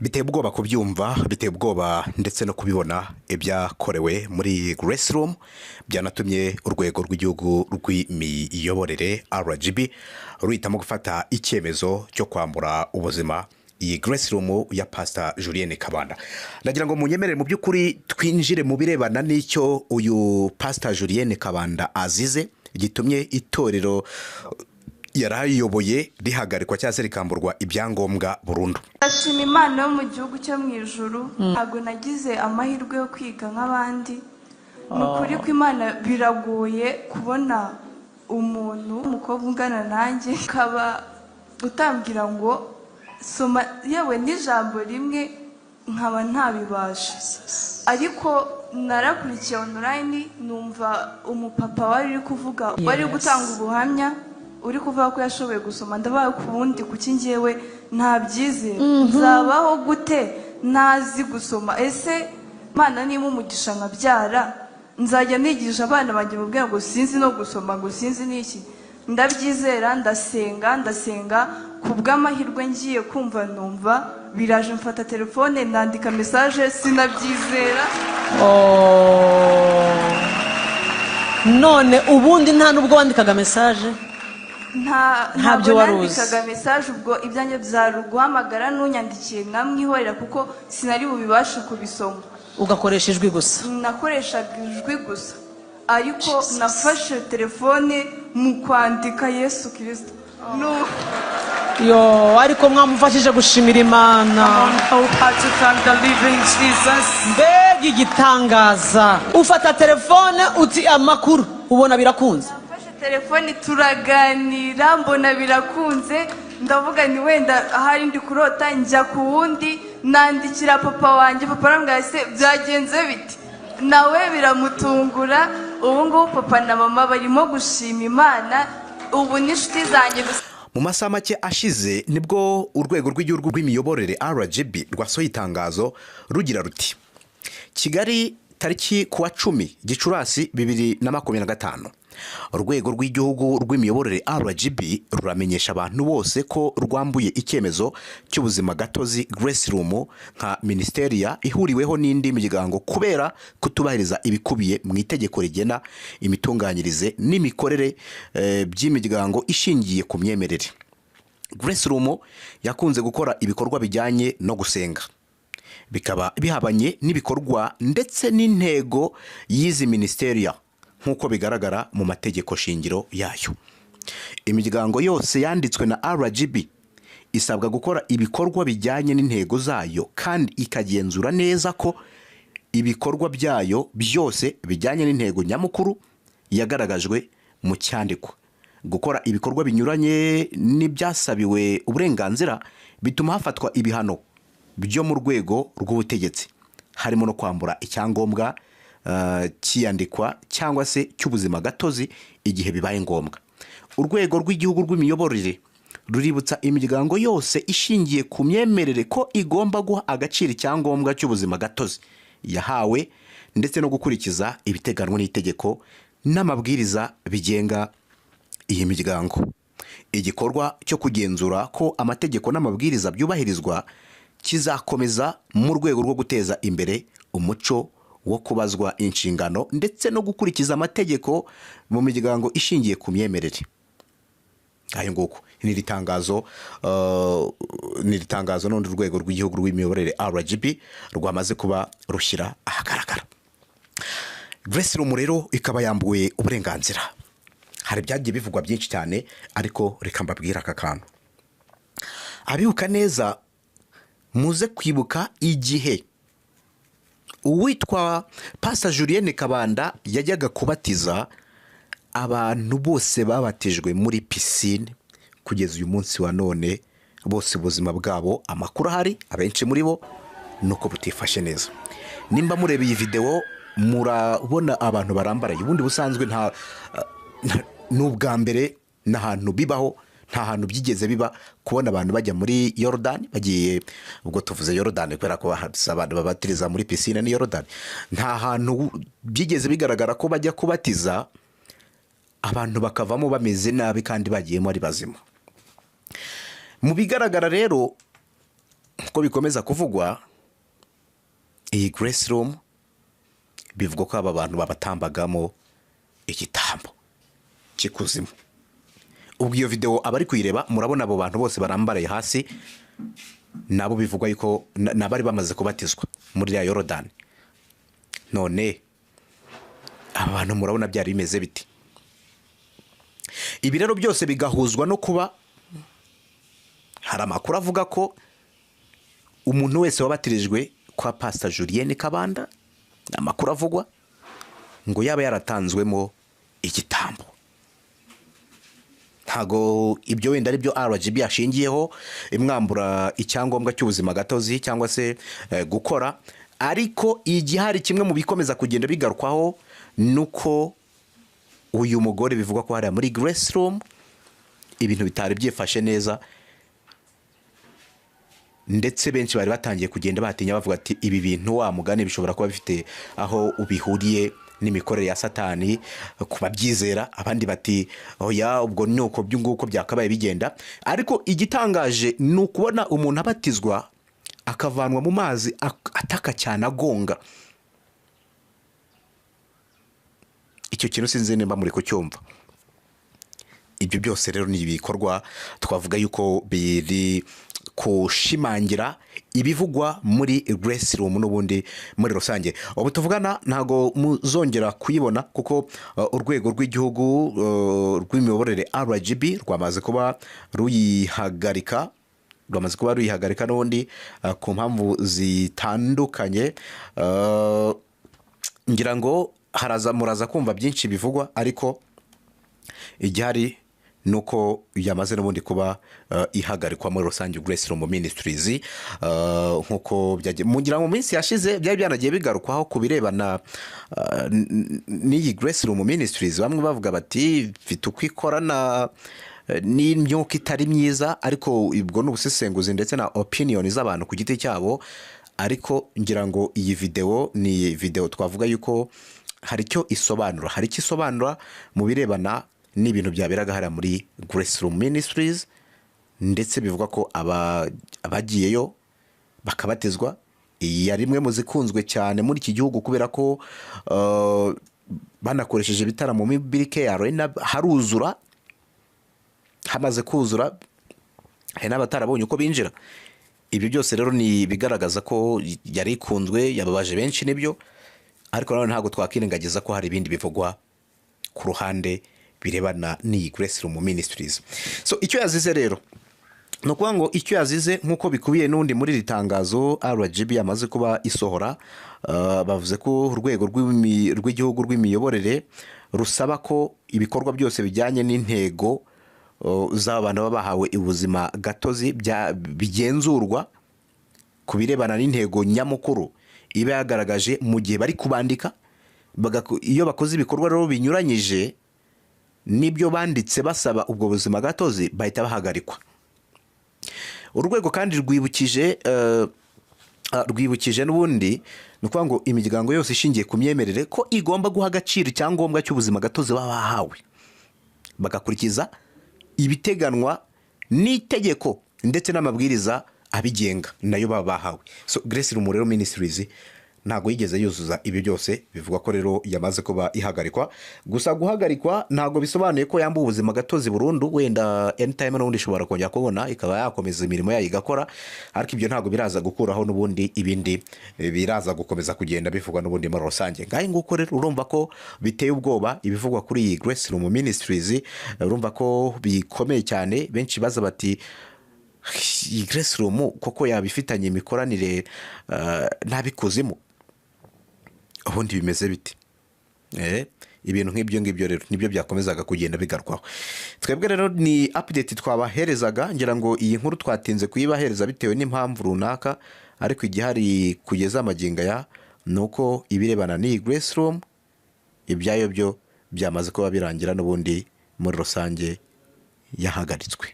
Biteye ubwoba kubyumva, biteye ubwoba ndetse no kubibona ibyakorewe muri Grace Room. Byanatumye urwego rw'igihugu rw'imiyoborere RGB ruhitamo gufata icyemezo cyo kwambura ubuzima iyi Grace Room ya Pastor Julienne Kabanda. Ndagira ngo munyemerere mu by'ukuri twinjire mu birebana n'icyo uyu Pastor Julienne Kabanda azize gitumye itorero yarayoboye rihagarikwa cyangwa se rikamburwa ibyangombwa burundu. Ndashima Imana yo mu gihugu cyo mu ijuru. Ntabwo nagize amahirwe yo kwiga nk'abandi. Ni ukuri ko Imana biragoye kubona umuntu w'umukobwa ungana nanjye ukaba utambwira ngo soma yewe n'ijambo rimwe nkaba ntabibasha. Ariko narakurikiye online, numva umupapa wari uri kuvuga, wari gutanga ubuhamya, uri kuvuga ko yashoboye gusoma. Ndabaye ku wundi, kuki njyewe ntabyizera? Nzabaho gute ntazi gusoma? Ese Imana niba umugisha nkabyara, nzajya nigisha abana banjye mubwira ngo sinzi no gusoma, ngo sinzi n'iki? Ndabyizera, ndasenga, ndasenga. Ku bw'amahirwe ngiye kumva numva biraje, mfata telefone nandika message, sinabyizera. Oh. None ubundi nta nubwo wandikaga message? Nta. Ntabyo Ntabwo wari uzi. nandikaga message. Ubwo ibyanjye byari uguhamagara n'unyandikiye nkamwihorera, kuko sinari bubibashe kubisoma. Ugakoresha ijwi gusa. Nakoreshaga ijwi gusa, ariko nafashe telefone mu kwandika Yesu Kirisito. Yo, ariko mwamufashije gushimira Imana. Come on, help her to thank the living Jesus. Mbega igitangaza! Ufata telefone uti "Amakuru?", ubona birakunze. Nafashe telefone turaganira, mbona birakunze. Ndavuga ni wenda ahari ndi kurota. Njya ku wundi, nandikira papa wanjye. Papa arambwira: "Se byagenze bite?" Nawe biramutungura. Ubu ngubu papa na mama barimo gushima Imana, ubu n'inshuti zanjye gusa. Mu masaha make ashize nibwo urwego rw'igihugu rw'imiyoborere RGB rwasohoye itangazo rugira ruti: "Kigali, tariki kuwa 10 Gicurasi 2025. Urwego rw'igihugu rw'imiyoborere RGB ruramenyesha abantu bose ko rwambuye icyemezo cy'ubuzima gatozi Grace Room nka minisiteri ihuriweho n'indi miryango kubera kutubahiriza ibikubiye mu itegeko rigena imitunganyirize n'imikorere by'imiryango ishingiye ku myemerere. Grace Room yakunze gukora ibikorwa bijyanye no gusenga, bikaba bihabanye n'ibikorwa ndetse n'intego y'izi minisiteri nk'uko bigaragara mu mategeko shingiro yayo. Imiryango yose yanditswe na RGB isabwa gukora ibikorwa bijyanye n'intego zayo kandi ikagenzura neza ko ibikorwa byayo byose bijyanye n'intego nyamukuru yagaragajwe mu cyandikwa. Gukora ibikorwa binyuranye n'ibyasabiwe uburenganzira bituma hafatwa ibihano byo mu rwego rw'ubutegetsi, harimo no kwambura icyangombwa cy'iyandikwa cyangwa se cy'ubuzima gatozi igihe bibaye ngombwa. Urwego rw'igihugu rw'imiyoborere ruributsa imiryango yose ishingiye ku myemerere ko igomba guha agaciro icyangombwa cy'ubuzima gatozi yahawe ndetse no gukurikiza ibiteganywa n'itegeko n'amabwiriza bigenga iyi miryango. Igikorwa cyo kugenzura ko amategeko n'amabwiriza byubahirizwa kizakomeza mu rwego rwo guteza imbere umuco wo kubazwa inshingano ndetse no gukurikiza amategeko mu miryango ishingiye ku myemerere." Ayo nguko ni iri tangazo, ni iri tangazo n'urundi rwego rw'igihugu rw'imiyoborere RGB rwamaze kuba rushyira ahagaragara. Grace Room rero ikaba yambuwe uburenganzira. Hari ibyagiye bivugwa byinshi cyane, ariko reka mbabwire aka kantu. Abibuka neza, muze kwibuka igihe uwitwa Pastor Julienne Kabanda yajyaga kubatiza abantu bose babatijwe muri pisine. Kugeza uyu munsi wa none bose ubuzima bwabo, amakuru ahari abenshi muri bo nuko butifashe neza. Nimba mureba iyi videwo, murabona abantu barambaraye. Ubundi busanzwe ni ubwa mbere n'ahantu bibaho, nta hantu byigeze biba kubona abantu bajya muri Yorodani bagiye. Ubwo tuvuze Yorodani kubera ko abantu babatiriza muri pisine ni Yorodani. Nta hantu byigeze bigaragara ko bajya kubatiza abantu bakavamo bameze nabi kandi bagiyemo ari bazima. Mu bigaragara rero Nkuko bikomeza kuvugwa, iyi Grace Room bivugwa ko aba bantu babatambagamo igitambo cy'ikuzimu. Ubwo iyo video abari kuyireba murabona abo bantu bose barambaraye hasi, nabo bivugwa yuko nabari bamaze kubatizwa muri ya Yorodani. None aba bantu murabona byari bimeze biti. Ibi rero byose bigahuzwa no kuba hari amakuru avuga ko umuntu wese wabatirijwe kwa Pastor Julienne Kabanda, amakuru avugwa ngo yaba yaratanzwemo igitambo. Ntago ibyo wenda ari byo RGB yashingiyeho imwambura icyangombwa cy'ubuzima gatozi cyangwa se gukora, ariko igihari kimwe mu bikomeza kugenda bigarukwaho nuko uyu mugore bivugwa ko hari muri Grace Room ibintu bitari byifashe neza, ndetse benshi bari batangiye kugenda batinya bavuga ati ibi bintu wa mugani bishobora kuba bifite aho ubihuriye n'imikorere ya Satani kubabyizera, abandi bati oya ubwo nuko by'unguko byakabaye bigenda. Ariko igitangaje ni ukubona umuntu abatizwa akavanwa mu mazi ataka cyane agonga. Icyo kintu sinzi nimba muri kucyumva. Ibyo byose rero ni ibikorwa twavuga yuko biri kushimangira ibivugwa muri Grace Room n'ubundi muri rusange. Ubu tuvugana ntago muzongera kuyibona kuko urwego rw'igihugu rw'imiyoborere RGB rwamaze kuba ruyihagarika, n'ubundi ku mpamvu zitandukanye. Ngira ngo haraza muraza kumva byinshi bivugwa, ariko igihari nuko yamaze n'ubundi kuba ihagarikwa muri rusange Grace Room Ministries, nkuko byagiye mugira mu minsi yashize byari byanagiye bigarukwaho kubirebana n'iyi Grace Room Ministries. Bamwe bavuga bati mfite uko ikorana n'imyuka itari myiza, ariko ubwo n'ubusesenguzi ndetse na opinion z'abantu ku giti cyabo. Ariko ngira ngo iyi video ni video twavuga yuko hari icyo isobanura, hari icyo isobanura mu birebana n'ibintu byaberaga hariya muri Grace Room Ministries, ndetse bivuga ko abagiyeyo bakabatizwa. Iyi yari imwe mu zikunzwe cyane muri iki gihugu kubera ko banakoresheje ibitaramo muri BK Arena, haruzura, hamaze kuzura hari n'abatarabonye uko binjira. Ibyo byose rero ni bigaragaza ko yari ikunzwe, yababaje benshi nibyo, ariko nanone ntabwo twakirengagiza ko hari ibindi bivugwa ku ruhande birebana n'iyi Grace Room Ministries. So icyo yazize rero ni ukuvuga ngo icyo yazize nk'uko bikubiye n'undi muri iri tangazo RGB yamaze kuba isohora, bavuze ko urwego rw'igihugu rw'imiyoborere rusaba ko ibikorwa byose bijyanye n'intego z'abantu baba bahawe ubuzima gatozi bigenzurwa ku birebana n'intego nyamukuru iba yagaragaje mu gihe bari kubandika. Iyo bakoze ibikorwa rero binyuranyije nibyo banditse basaba ubwo buzima gatozi bahita bahagarikwa. Urwego kandi rwibukije n'ubundi ni ukuvuga ngo imiryango yose ishingiye ku myemerere ko igomba guha agaciro icyangombwa cy'ubuzima gatozi baba bahawe, bagakurikiza ibiteganwa n'itegeko ndetse n'amabwiriza abigenga nayo baba bahawe. So Grace Room rero Ministries ntago yigeze yuzuza ibi byose, bivugwa ko rero yamaze kuba ihagarikwa. Gusa guhagarikwa ntago bisobanuye ko yambuwe ubuzima gatozi burundu, wenda anytime n'ubundi ishobora kongera kubona ikaba yakomeza imirimo yayo igakora, ariko ibyo ntago biraza gukuraho n'ubundi ibindi biraza gukomeza kugenda bivugwa n'ubundi muri rusange. Ngahe nguko rero urumva ko biteye ubwoba ibivugwa kuri iyi Grace Room Ministries, urumva ko bikomeye cyane. Benshi baza bati iyi Grace Room koko yabifitanye imikoranire n'abikuzimu, ubundi bimeze biti? Ibintu nk'ibyo ngibyo rero nibyo byakomezaga kugenda bigarukwaho. Twebwe rero ni update twabaherezaga, ngira ngo iyi nkuru twatinze kuyibahereza bitewe n'impamvu runaka, ariko igihari kugeza amagingo ya nuko ibirebana n'iyi Grace Room ibyayo byo byamaze kuba birangira n'ubundi muri rusange yahagaritswe.